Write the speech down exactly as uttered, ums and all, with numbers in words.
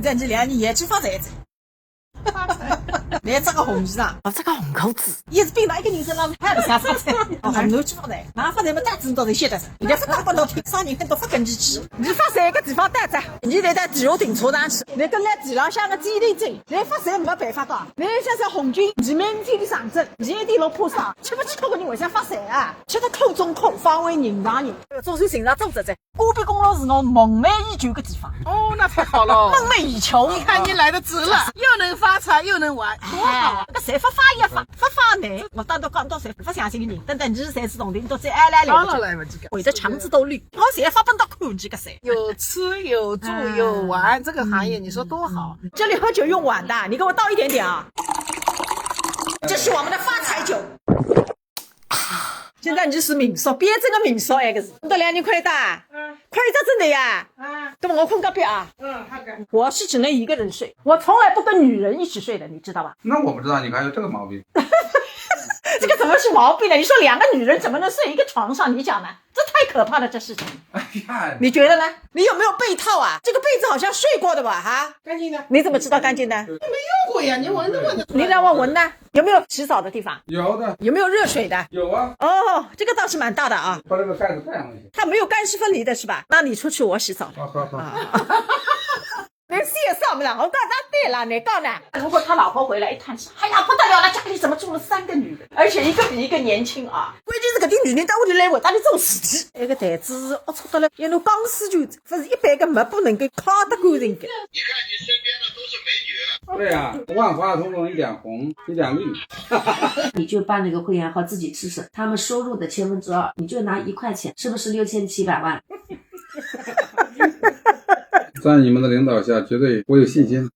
现在两年也去发财子。来着个红衣裳，哦，着个红裤子，一直并到一个人身上，还勿像发财。哦，很多去发财，哪发财嘛，大致到底晓得噻。现在发大官到天上人很多发根进去，你发财个地方到着，你来到地下停车场去，你跟来地浪向个指定走，你发财没办法个，你像像红军，你明天的上阵，你一点落破伤，吃不起苦个人为啥发财啊？吃得苦中苦，方为人上人。总算寻着组织哉。 戈壁公路是我梦寐已久个地方。哦，那太好了。梦寐以求。你看你来得值了，又能发财又能玩，多好啊！哎，搿侪发发也发，发发呢，我当多讲到侪勿相信个人，等等你是谁是懂的，你都最爱来来。当然来嘛，这个。我的肠子都绿，我侪发奔到看你个谁。有吃有住有玩，这个行业你说多好。这里喝酒用碗的，你给我倒一点点啊。这是我们的发财酒。 现在你是民宿，变成个民宿哎，搿是。你到两年快点大，嗯。快点真的呀，嗯。对吧？我困隔壁啊。嗯，好的。我是只能一个人睡，我从来不跟女人一起睡的，你知道吧？那我不知道你还有这个毛病。这个怎么是毛病呢？你说两个女人怎么能睡一个床上？你讲呢？这太可怕了，这事情。哎呀，你觉得呢？你有没有被套啊？这个被子好像睡过的吧？哈？干净的。你怎么知道干净的？没用过呀，你闻都闻得出来。你让我闻呢？ 有没有洗澡的地方？有的。有没有热水的？有啊。哦，这个倒是蛮大的啊。把那个盖子盖上去。它没有干湿分离的是吧？那你出去，我洗澡。好，好，好。啊。侬洗个啥物事啊？我讲他对了，侬讲呢？如果他老婆回来一探视，哎呀，不得了了，家里怎么住了三个女人，而且一个比一个年轻啊？关键是搿点女人到屋里来为啥体做事体？埃个台子龌龊得了，连侬钢丝球子，勿是一般个抹布能够揩得干净个。你看你身边的都是美女。对呀，万花筒中一点红，一点绿。你就办了个会员号，自己吃省，他们收入的千分之二，你就拿一块钱，是不是六千七百万？在你们的领导下，绝对我有信心。